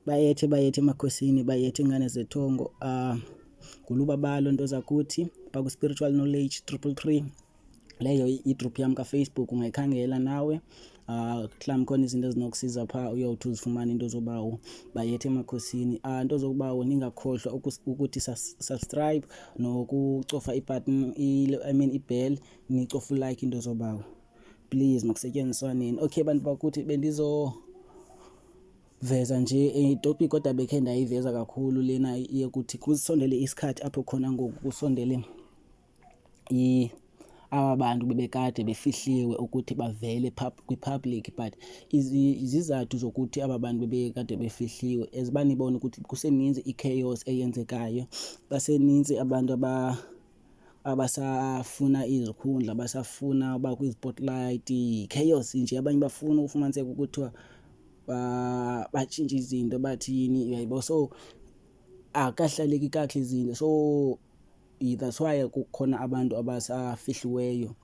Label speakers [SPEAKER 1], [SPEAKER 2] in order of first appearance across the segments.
[SPEAKER 1] Bayethe, bayethe emakhosini, bayethe ingane zethongo. Ngulubabalo nto zakuthi baku-Spiritual Knowledge 333. Leyo i-group yam kaFacebook, ungayikhangela nawe. Mhlawumbi khona izinto ezinokusiza phaa, uyawuthi uzifumane into zobawo. Bayethe emakhosini. Nto zokubawo, ningakhohlwa ukuthi subscribe nokucofa i-button, I mean i-bell, nicofe u-like, into zobawo. Please, makusetyenziswaneni. Okay, bantu bakuthi, bendizo veza nje i-topic, kodwa bekhe ndayiveza kakhulu lena yokuthi kusondele isikhathi apho khona ngoku kusondele aba bantu bebekade befihliwe ukuthi bavele kwi-public. But izizathu zokuthi aba bantu bebekade befihliwe, as banibona ukuthi kuseninzi i-chaos eyenzekayo, baseninzi abantu abasafuna izikhundla, basafuna uba kwi-spotlight, chaos nje. Abanye bafuna ufumaniseka ukuthiwa batshintshe izinto, bathini, uyayibo? So akahlaleki kakuhle izinto, so that's why kukhona abantu abasafihliweyo.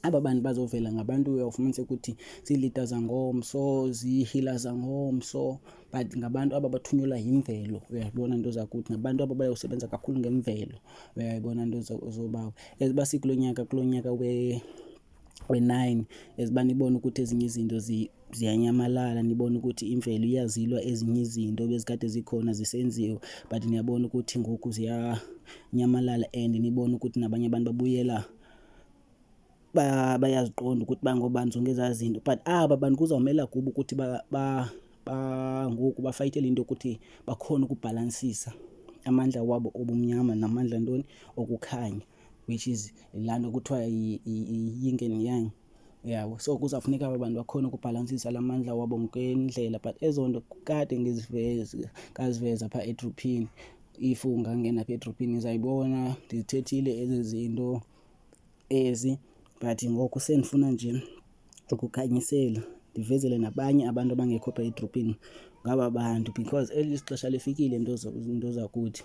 [SPEAKER 1] Aba bantu bazovela ngabantu uyawufumaniseka ukuthi zii-leader zangomso, zii-healer zangomso, but ngabantu aba bathunyelwa yimvelo, uyayibona nto zakuthi? Ngabantu aba bayawusebenza kakhulu ngemvelo, uyayibona nto zobawo? As uba sikulo nyaka, kulo nyaka we-9, as uba nibone ukuthi ezinye izinto ziyanyamalala, nibone ukuthi imvelo iyazilwa, ezinye izinto bezikade zikhona zisenziwa, but niyabona ukuthi ngoku ziyanyamalala, and nibone ukuthi nabanye abantu babuyela bayaziqonda ukuthi bangobani, zonke ezaa zinto. But aba bantu kuzawumela kubo ukuthi ngoku bafayitele into yokuthi bakhone ukubhalansisa amandla wabo obumnyama namandla ntoni, okukhanya, which is laa nto kuthiwa yi-yin and yang, uyabo? So kuzawufuneka aba bantu bakhone ukubhalansisa la mandla wabo ngendlela. But ezo nto kade ngiziveze, ngaziveza phaa edruphini. If ungangena apha edruphini uzayibona ndizithethile ezi zinto ezi, but ngoku sendifuna nje ukukhanyisela, ndivezele nabanye abantu abangekho phaa edruphini ngaba bantu, because eli xesha lifikile, nto zakuthi.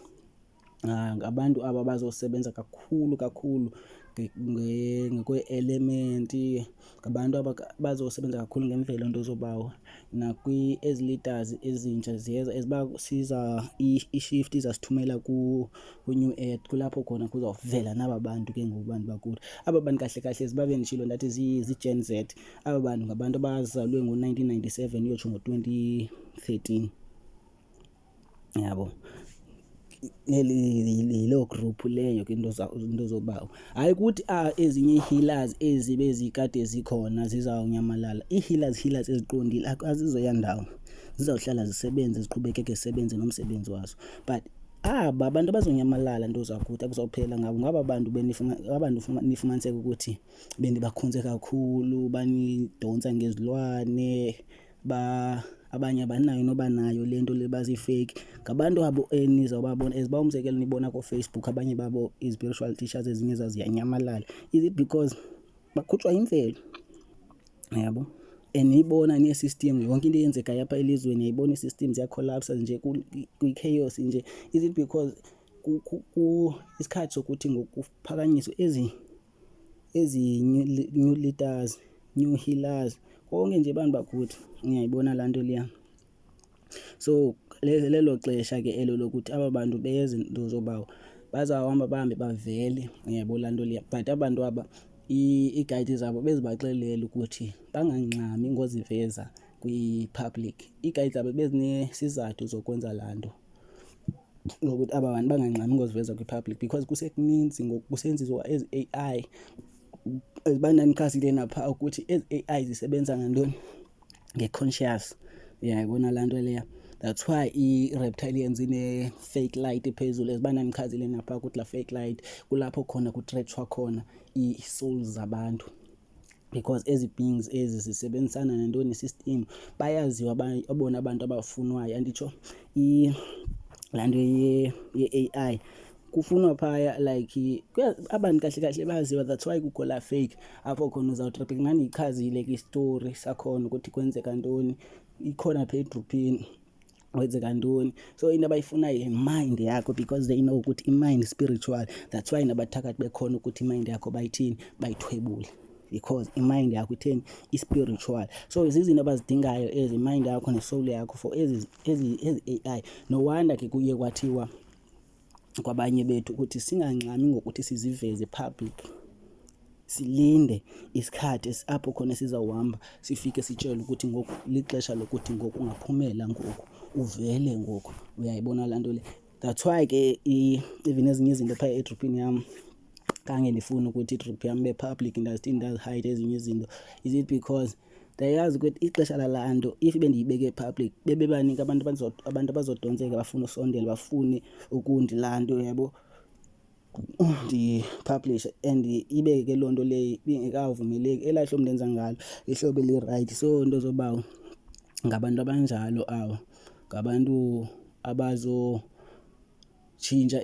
[SPEAKER 1] Ngabantu aba bazosebenza kakhulu kakhulu ngokwee-element, ngabantu aba bazosebenza kakhulu ngemvelo, nto zobawo. Ezi leaders ezintsha ziyeza, as uba siza i-shift izasithumela ku-new earth, kulapho khona kuzawuvela naba bantu ke ngoku, bantu bakuthi. Aba bantu kahle kahle ziba benditshilo ndathi zii-Gen Z. Aba bantu ngabantu abazalwe ngo-1997 uyotsho ngo-2013, yabo? Yiloo group leyo ke, into zobawo. Hayi ukuthi ezinye ii-healers ezi bezikade zikhona zizawunyamalala. Ii-healers, healers eziqondile azizoya ndawo, zizawuhlala zisebenze, ziqhubekeke zisebenze nomsebenzi wazo. But aba bantu abazonyamalala, nto zakuthi, akuzawuphela ngabo, ngaba bantu aba bantu nifumaniseke ukuthi benibakhonze kakhulu, banidontsa ngezilwane, abanye abanayo noba nayo le nto le, bazii-fake. Ngabantu abo enizawubabona, as uba umzekelo nibona kooFacebook abanye babo i-spiritual teachers, ezinye zazo ziyanyamalala. Is it because bakhutshwa yimvelo, uyabo? And niyibona nee-system, yonke into eyenzekayo apha elizweni niyayibona, ii-system ziyakholapsa nje, kwi-chaos nje. Is it because isikhathi sokuthi ngoku kuphakanyiswe ezi new leaders, new healers, konke nje, bantu bakuthi, niyayibona laa nto leya? So lelo xesha ke elo lokuthi aba bantu beze, nto zobawo, bazawuhamba bahambe bavele, uyayibona laa nto leya? But aba bantu aba ii-guide zabo bezibaxelela ukuthi bangangxami ngoziveza kwi-public. Ii-guide zabo bezinesizathu zokwenza laa nto, zokuthi aba bantu bangangxami ngoziveza kwi-public, because kusekuninzi ngoku kusenziwa ezi AI. Uba ndandichazile naphaa ukuthi ezi AI zisebenza ngantoni, nge-conscious, uyayibona laa nto leya? That's why i-reptilians ine-fake light ephezulu, as uba ndandichazile naphaa ukuthi laa fake light kulapho khona kutretshwa khona ii-souls zabantu, because ezi beings ezi zisebenzisana nantoni, ne-system. Bayaziwa abona abantu abafunwayo, anditsho? Laa nto ye-AI kufunwa phaya, like abantu kahle kahle bayaziwa. That's why kukho laa fake apho khona uzawutrapeka. Ndandiyichazile ke isitori sakhona ukuthi kwenzeka ntoni, ikhona apha edruphini, kwenzeka ntoni. So into abayifunayo yi-mind yakho, because they know ukuthi i-mind spiritual. That's why nabathakathi bekhona ukuthi i-mind yakho bayithini, bayithwebule. Because i-mind yakho itheni? I-spiritual. So zizinto abazidingayo ezi, mind yakho ne-soul yakho, for ezi AI. No wonder ke kuye kwathiwa kwabanye bethu ukuthi singangxami ngokuthi siziveze public, silinde isikhathi apho khona sizawuhamba sifike sitshelwe ukuthi ngoku lixesha lokuthi ngoku ungaphumela, ngoku uvele ngoku. Uyayibona laa nto le? That's why ke even ezinye izinto phaa edruphini yam khange ndifune ukuthi idruphi yam ibe public, ndazithini, ndazihayida ezinye izinto. Is it because ndiyayazi ukuthi ixesha lalaa nto, if bendiyibeke public, bebebaningi abantu abazodontseka, bafune usondela, bafune ukundilaa nto, uyabo, ndi-publishe, and ibe ke loo nto leyo ibingekavumeleki. Elaa hlobo ndenza ngalo lihlobo elirayithi. So nto zobawo, ngabantu abanjalo abo, ngabantu abazotshintsha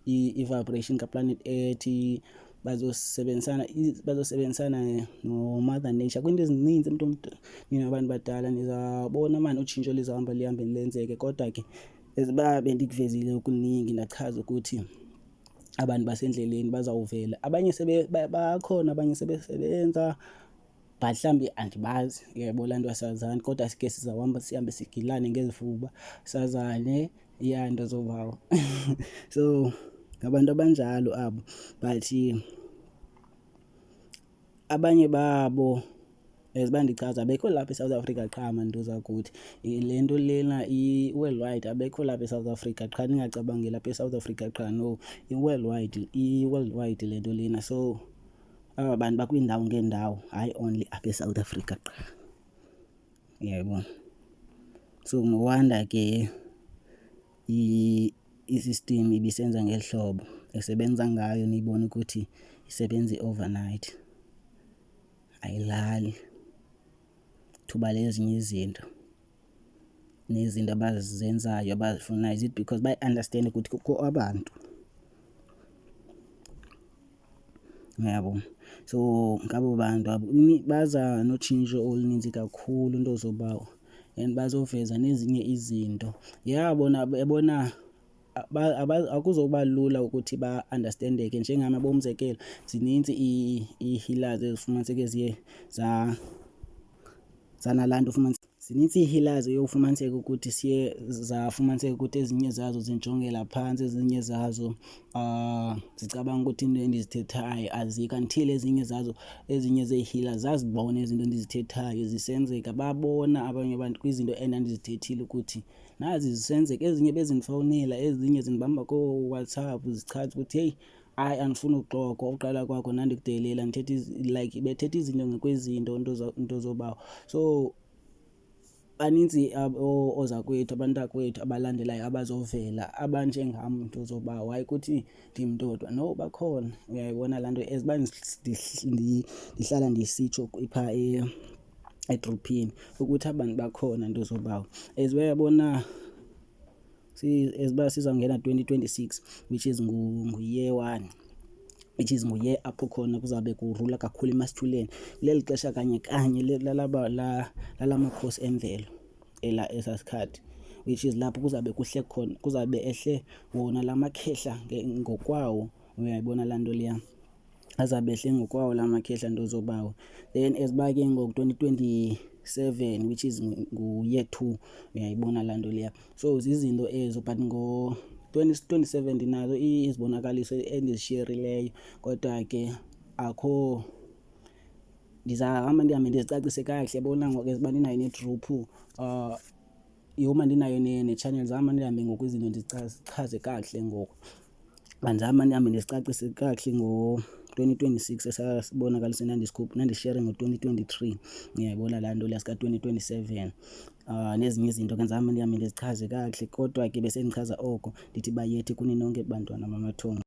[SPEAKER 1] i-vibration ka-planet Earth, bazosebenzisana no-Mother Nature kwiinto ezininzi. Mntu, nina bantu badala nizawubona maan utshintsho lizawuhamba lihambe lenzeke. Kodwa ke as uba bendikuvezile okuningi, ndachaza ukuthi abantu basendleleni bazawuvela, abanye bakhona, abanye sebesebenza, but mhlawumbi andibazi, uyayibona laa nto, asazani. Kodwa ke sizawuhamba sihambe sigilane ngezifuba, sazane, ya, nto zobawo. So ngabantu abanjalo abo, but abanye babo, as uba ndichaza, abekho lapha eSouth Africa qha maan, nto zakuthi. Le nto lena i-worldwide, abekho lapha eSouth Africa qha, ningacabangeli apha eSouth Africa qha, no, i-worldwide, i-worldwide le nto lena. So aba bantu bakwiindawo ngeendawo, hayi only apha eSouth Africa qha, uyayibona. So no wonder ke i-system ibisenza ngeli hlobo esebenza ngayo, niyibone ukuthi isebenza i-overnight, ayilali. Thuba lezinye izinto nezinto abazenzayo abazifunayo, is it because bayayi-understand-a ukuthi kukho abantu, uyabo. So ngabo bantu abo baza notshintsho oluninzi kakhulu, nto zobawo, and bazoveza nezinye izinto. Yabona, yabona, akuzoba lula ukuthi ba-understand-eke njengam, yabo. Umzekelo, zinintsi ii-healers ezifumaniseke ziye zanalaa nto, ufumanise zinintsi ii-healers eye ufumaniseke ukuthi siye zafumaniseka ukuthi ezinye zazo zindijongela phantsi, ezinye zazo zicabanga ukuthi iinto endizithethayo azikho, until ezinye zazo, ezinye zee-healers zazibona izinto endizithethayo zisenzeka. Babona abanye abantu kwizinto endandizithethile ukuthi nazi zisenzeka. Ezinye bezindifowunela, ezinye zindibamba kooWhatsApp, zichaza ukuthi heyi, hayi, andifuni uxoka, uqala kwakho ndandikudelela, ndithetha like bethetha izinto ngokwezinto, nto zobawo. So banintsi oozakwethu, abantakwethu abalandelayo abazovela abanjengam, nto zobawo. Hayi ukuthi ndim ndodwa, no, bakhona, uyayibona laa nto. As uba ndihlala ndisitsho phaa edruphini ukuthi abantu bakhona, nto zobawo. As uba uyabona, as uba sizawungena 2026, which is ngu-year one, which is ngu-year apho khona kuzawube kurula kakhulu emasithuleni, kuleli xesha kanye kanye lala makhosi emvelo ela esaa sikhathi, which is lapho kuzawube kuhle khona, kuzawube ehle wona la makhehla ngokwawo, uyayibona laa nto leya, azawube ehle ngokwawo la makhehla, nto zobawo. Then as uba ke ngoku 2027, which is ngu-year two, uyayibona laa nto leya. So zizinto ezo, but ngo-2027 ndinazo izibonakaliso endizisherileyo, kodwa ke akho ndizahamba ndihambe ndizicacise kakuhle, yabona. Ngoku as uba ndinayo nedruphu, yoma ndinayo ne-channel, ndizahamba ndihambe ngoku izinto ndizichaze kakuhle ngoku. Mandihamba ndihambe ndizicacise kakuhle ngo-2026 esasibonakaliso ndandisishere ngo-2023, uyayibona laa nto leya, sika-2027, nezinye izinto ke ndizahamba ndihambe ndizichaze kakuhle. Kodwa ke besendichaza oko, ndithi bayethi kuni nonke bantwana bamathongo.